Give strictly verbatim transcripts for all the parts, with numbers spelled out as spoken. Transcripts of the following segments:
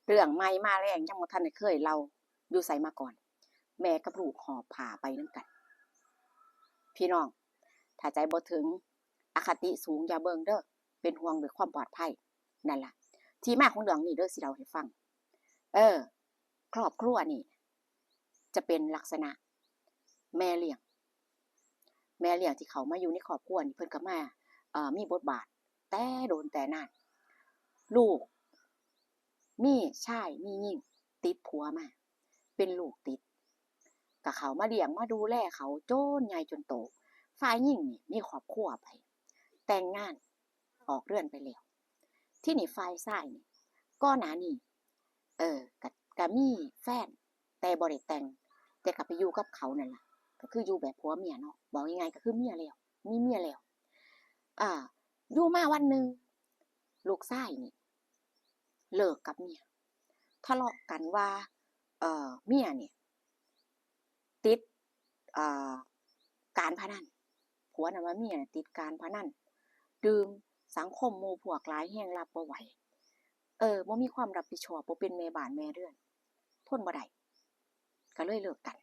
เรื่องใหม่มาแรง ยังบ่ทันได้เคยเล่าอยู่ไสมาก่อน แม่กับลูกหอบผ้าไปนำกัน พี่น้อง ถ้าใจบ่ถึง อคติสูงอย่าเบิ่งเด้อ เป็นห่วงเรื่องความปลอดภัย นั่นล่ะ ที่มาของเรื่องนี้เด้อ สิเล่าให้ฟัง เออ ครอบครัวนี่ จะเป็นลักษณะแม่เลี้ยง แม่เลี้ยงที่เข้ามาอยู่ในครอบครัวนี่ เพิ่นก็มา เอ่อ มีบทบาทแต่โดนแต่นาน ลูก มีชายมีหญิงติดผัวมา เป็นลูกติด ก็เข้ามาเลี้ยงมาดูแลเขาจนใหญ่จนโต ฝ่ายหญิงนี่มีครอบครัวไป แต่งงานออกเรือนไปแล้ว ทีนี้ฝ่ายชายนี่ ก่อนหน้านี้ เออ ก็ ก็มีแฟน แต่บ่ได้แต่ง แต่ก็ไปอยู่กับเขานั่นล่ะ ก็คืออยู่แบบผัวเมียเนาะ บอกง่ายๆ ก็คือเมียแล้ว มีเมียแล้ว อ่า อยู่มาวันหนึ่ง ลูกชายนี่ เลิกกับเมีย ทะเลาะกันว่า เอ่อ เมียนี่ ติด เอ่อ การพนัน ผัวน่ะว่าเมียน่ะติดการพนัน ดื่มสังคมหมู่พวกหลายแฮง รับบ่ไหว เออ บ่มีความรับผิดชอบ บ่เป็นแม่บ้านแม่เรือน ทนบ่ได้ ก็เลยเลิกกัน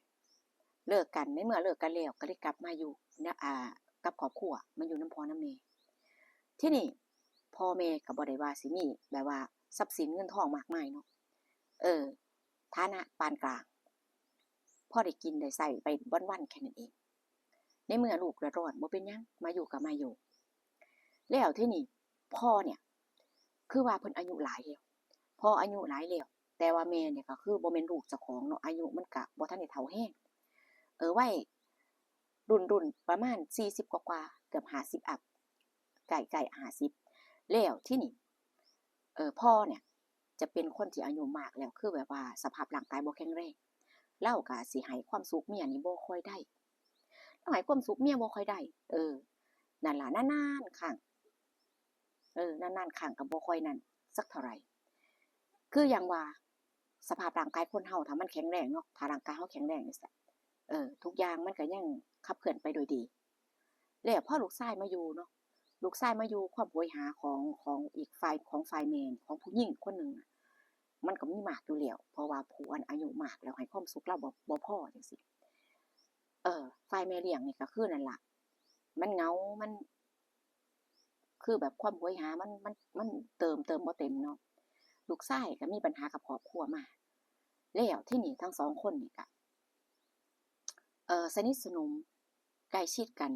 เลิกกัน ในเมื่อเลิกกันแล้ว ก็เลยกลับมาอยู่นะ อ่า กับครอบครัว มาอยู่นำพ่อนำแม่ ทีนี้พ่อแม่ก็บ่ได้ว่าสิมีแบบว่าทรัพย์สินเงินทองมากมายเนาะ เออ ฐานะปานกลาง พอได้กินได้ใช้ไปวันๆ แค่นั้นเอง ในเมื่อลูกเดือดร้อน บ่เป็นหยัง มาอยู่ก็มาอยู่ แล้วทีนี้พ่อเนี่ย คือว่าเพิ่นอายุหลายแล้ว พ่ออายุหลายแล้ว แต่ว่าแม่เนี่ยก็คือบ่แม่นลูกเจ้าของเนาะ อายุมันก็บ่ทันได้เฒ่าแฮง เออ วัยรุ่นๆ ประมาณสี่สิบกว่าๆ เกือบห้าสิบอัป ใกล้ๆ ห้าสิบ แล้วทีนี้ เออ พ่อเนี่ย จะเป็นคนที่อายุมากแล้ว คือแบบว่าสภาพร่างกายบ่แข็งแรง ลาวก็สิให้ความสุขเมียนี่บ่ค่อยได้ ลาวให้ความสุขเมียบ่ค่อยได้ เออ นั่นล่ะ นานๆ ครั้ง เออ นานๆ ครั้งก็บ่ค่อยนั่นสักเท่าใด คืออย่างว่า สภาพร่างกายคนเฮาถ้ามันแข็งแรงเนาะ ถ้าร่างกายเฮาแข็งแรงจั่งซี้ เออ ทุกอย่างมันก็ยังขับเคลื่อนไปโดยดี แล้วพอลูกชายมาอยู่เนาะ ลูกชายมาอยู่ ความโหยหาของ ของอีกฝ่าย ของฝ่ายแม่นี่ ของผู้หญิงคนหนึ่งน่ะ มันก็มีมากอยู่แล้ว เพราะว่าผู้อันอายุมากแล้วให้ความสุขลาวบ่ บ่พอจั่งซี้ เออ ฝ่ายแม่เลี้ยงนี่ก็คือนั่นล่ะ มันเหงา มัน คือแบบความโหยหามัน มัน มันเติม เติมบ่เต็มเนาะ ลูกชายก็มีปัญหากับครอบครัวมา แล้วทีนี้ทั้งสองคนนี่ก็ เอ่อ สนิทสนม ใกล้ชิดกัน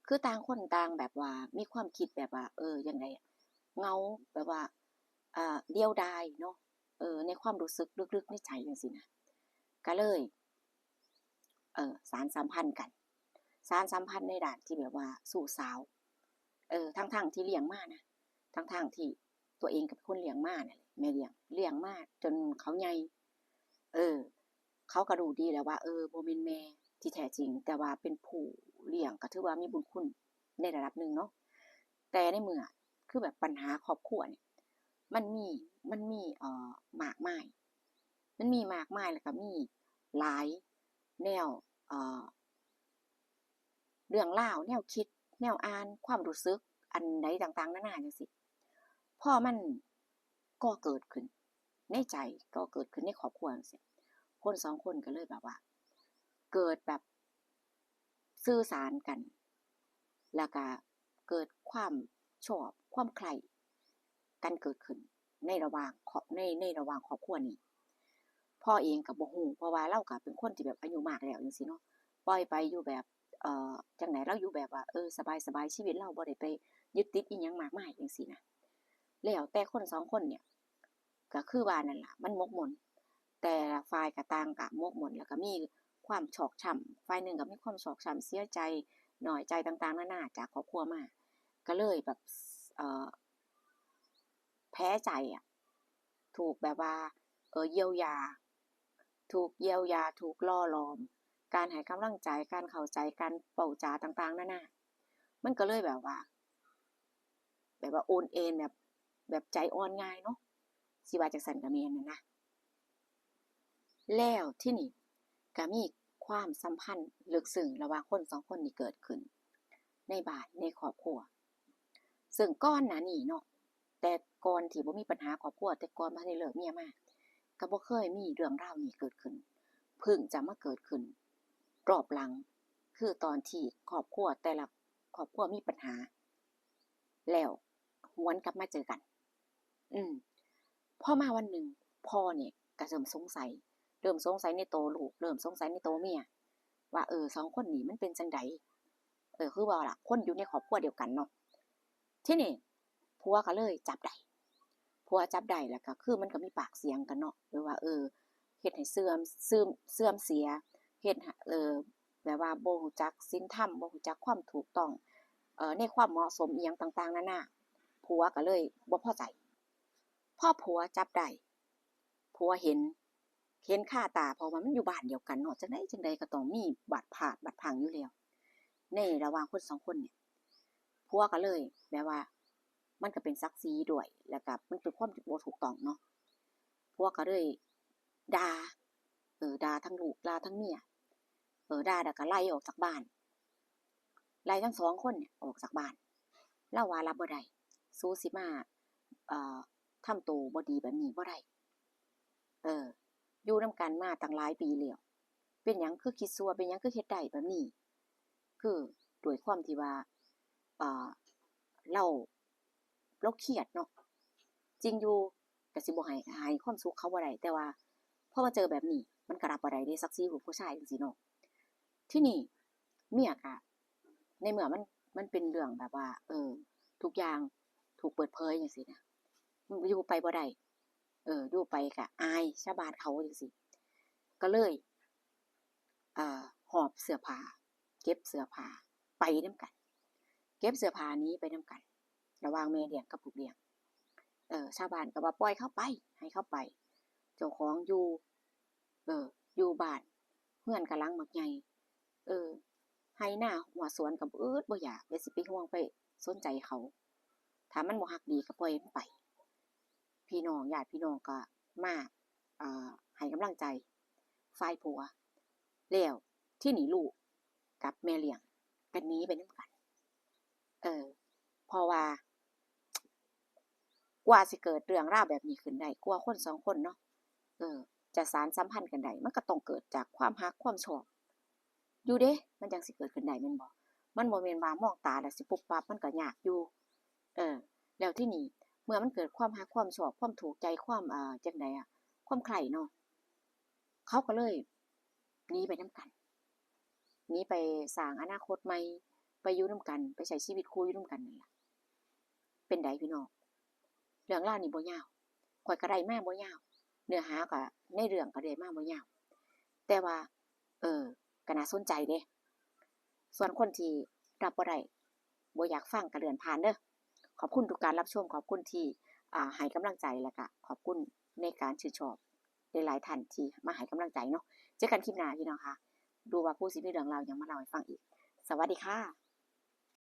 คือต่างคนต่างแบบว่ามีความคิดแบบว่า เออ จั่งใดอะ เหงา แบบว่า อ่า เดียวดายเนาะ เออ ในความรู้สึกลึกๆ ในใจจั่งซี้นะ ก็เลย เอ่อ สานสัมพันธ์กัน สานสัมพันธ์ในด้านที่แบบว่าชู้สาว เออ ทั้งๆ ที่เลี้ยงมานะ ทั้งๆ ที่ตัวเองก็เป็นคนเลี้ยงมานั่นแหละ แม่เลี้ยง เลี้ยงมาจนเขาใหญ่ เออ เขาก็รู้ดีแล้วว่า เออ บ่แม่นแม่ที่แท้จริง แต่ว่าเป็นผู้เลี้ยง ก็ถือว่ามีบุญคุณในระดับหนึ่งเนาะ แต่ในเมื่อ คือแบบปัญหาครอบครัวเนี่ย มันมี มันมี เอ่อ มากมาย มันมีมากมาย แล้วก็มีหลายแนว เอ่อ เรื่องราว แนวคิด แนวอ่าน ความรู้สึก อันใดต่างๆ นานาจั่งซี้ พอมันก่อเกิดขึ้นในใจ ก่อเกิดขึ้นในครอบครัวจั่งซี้ คนสองคนก็เลยแบบว่า เกิดแบบ สื่อสารกัน แล้วก็เกิดความชอบ ความใคร่กันเกิดขึ้นในระหว่างครอบ ใน ในระหว่างครอบครัวนี้ พ่อเองก็บ่ฮู้ เพราะว่าลาวก็เป็นคนที่แบบอายุมากแล้วจั่งซี้เนาะ ปล่อยไปอยู่แบบ เอ่อ จั่งใด ลาวอยู่แบบว่า เออ สบายๆ ชีวิตลาวบ่ได้ไปยึดติดอิหยังมากมายจั่งซี้นะ แล้วแต่คนสองคนเนี่ย ก็คือว่านั่นล่ะ มันหมกมุ่น แต่ละฝ่ายก็ต่างก็หมกมุ่น แล้วก็มีความชอกช้ำ ฝ่ายหนึ่งก็มีความชอกช้ำ เสียใจ น้อยใจต่างๆ นานาจากครอบครัวมา ก็เลยแบบ เอ่อ แพ้ใจอะ ถูกแบบว่า เอ่อ เยียวยา ถูกเยียวยา ถูกหล่อหลอม การให้กำลังใจ การเข้าใจ การเว้าจาต่างๆ นานา มันก็เลยแบบว่า แบบว่าโอนเอน แบบ แบบใจอ่อนง่ายเนาะ สิว่าจั่งซั้นก็แม่นนั่นนะ แล้วทีนี้ก็มีความสัมพันธ์ลึกซึ้งระหว่างคนสองคนนี้เกิดขึ้น ในบ้าน ในครอบครัว ซึ่งก่อนหน้านี้เนาะ แต่ก่อนที่บ่มีปัญหาครอบครัว แต่ก่อนบ่ทันได้เลิกเมียมา ก็บ่เคยมีเรื่องราวนี้เกิดขึ้น เพิ่งจะมาเกิดขึ้นรอบหลัง คือตอนที่ครอบครัวแต่ละครอบครัวมีปัญหา แล้วหวนกลับมาเจอกัน อืม พอมาวันหนึ่ง พ่อเนี่ยก็เริ่มสงสัย เริ่มสงสัยในโตลูก เริ่มสงสัยในโตเมีย ว่า เออ สองคนนี้มันเป็นจั่งใด เออ คือว่าล่ะ คนอยู่ในครอบครัวเดียวกันเนาะ ทีนี้ผัวก็เลยจับได้ ผัวจับได้แล้วก็คือมันก็มีปากเสียงกันเนาะ หรือว่า เออ เฮ็ดให้เสื่อม เสื่อม เสื่อมเสีย เฮ็ดให้ เออ แบบว่าบ่รู้จักศีลธรรม บ่รู้จักความถูกต้อง เอ่อ ในความเหมาะสมอิหยังต่างๆ นานา ผัวก็เลยบ่พอใจ พอผัวจับได้ ผัวเห็น เห็นคาตา เพราะว่ามันอยู่บ้านเดียวกันเนาะ จั่งใดจั่งใดก็ต้องมีบาดพลาดบาดพลั้งอยู่แล้ว ในระหว่างคนสองคนเนี่ย ผัวก็เลยแบบว่า มันก็เป็นศักดิ์ศรีด้วย แล้วก็มันเป็นความบ่ถูกต้องเนาะ ผัวก็เลยด่า เออ ด่าทั้งลูก ด่าทั้งเมีย เออ ด่าแล้วก็ไล่ออกจากบ้าน ไล่ทั้งสองคนเนี่ยออกจากบ้าน ลาวว่ารับบ่ได้ สูสิมา เอ่อ ทำโตบ่ดีแบบนี้บ่ได้ เออ อยู่นำกันมาตั้งหลายปีแล้ว เป็นหยังคือคิดชั่ว เป็นหยังคือเฮ็ดได้แบบนี้ คือด้วยความที่ว่า เอ่อ ลาว ลาวเครียดเนาะ จริงอยู่ ก็สิบ่ให้ ให้ความสุขเขาบ่ได้ แต่ว่าพอมาเจอแบบนี้ มันก็รับบ่ได้เด้ ศักดิ์ศรีลูกผู้ชายจั่งซี้เนาะ ทีนี้เมียก็ ในเมื่อมัน มันเป็นเรื่องแบบว่า เออ ทุกอย่างถูกเปิดเผยจั่งซี้นะ อยู่ไปบ่ได้ เออ อยู่ไปก็อายชาวบ้านเขาจั่งซี้ ก็เลย เอ่อ หอบเสื้อผ้า เก็บเสื้อผ้าไปนำกัน เก็บเสื้อผ้าหนีไปนำกัน ระหว่างแม่เลี้ยงกับลูกเลี้ยง เออ ชาวบ้านก็ว่าปล่อยเขาไป ให้เขาไป เจ้าของอยู่ เออ อยู่บ้าน เฮือนก็หลังบักใหญ่ เออ ไฮ่นาหัวสวนก็บ่อึดบ่อยาก อย่าสิไปห่วงไปสนใจเขา ถ้ามันบ่ฮักดีก็ปล่อยมันไป พี่น้อง ญาติพี่น้องก็มา เอ่อ ให้กำลังใจฝ่ายผัว แล้วทีนี้ลูกกับแม่เลี้ยงก็หนีไปนำกัน เออ เพราะว่า กว่าสิเกิดเรื่องราวแบบนี้ขึ้นได้ กว่าคนสองคนเนาะ เออ จะสานสัมพันธ์กันได้ มันก็ต้องเกิดจากความฮักความชอบอยู่เด้ มันจั่งสิเกิดขึ้นได้แม่นบ่ มันบ่แม่นว่ามองตาแล้วสิปุ๊บปั๊บ มันก็ยากอยู่ เออ แล้วทีนี้เมื่อมันเกิดความฮักความชอบ ความถูกใจ ความ เอ่อ จั่งใดอะ ความใคร่เนาะ เขาก็เลยหนีไปนำกัน หนีไปสร้างอนาคตใหม่ ไปอยู่นำกัน ไปใช้ชีวิตคู่อยู่นำกันนั่นล่ะ เป็นใดพี่น้อง เรื่องราวนี้บ่ยาว ข้อยก็ได้มาบ่ยาว เนื้อหาก็ในเรื่องก็ได้มาบ่ยาว แต่ว่า เออ ก็น่าสนใจเด้ ส่วนคนที่รับบ่ได้ บ่อยากฟังก็เลื่อนผ่านเด้อ ขอบคุณทุกการรับชม ขอบคุณที่ อ่า ให้กำลังใจ แล้วก็ขอบคุณในการชื่นชอบหลายๆท่านที่มาให้กำลังใจเนาะ เจอกันคลิปหน้าพี่น้องค่ะ ดูว่าผู้สิมีเรื่องราวหยังมาเล่าให้ฟังอีก สวัสดีค่ะ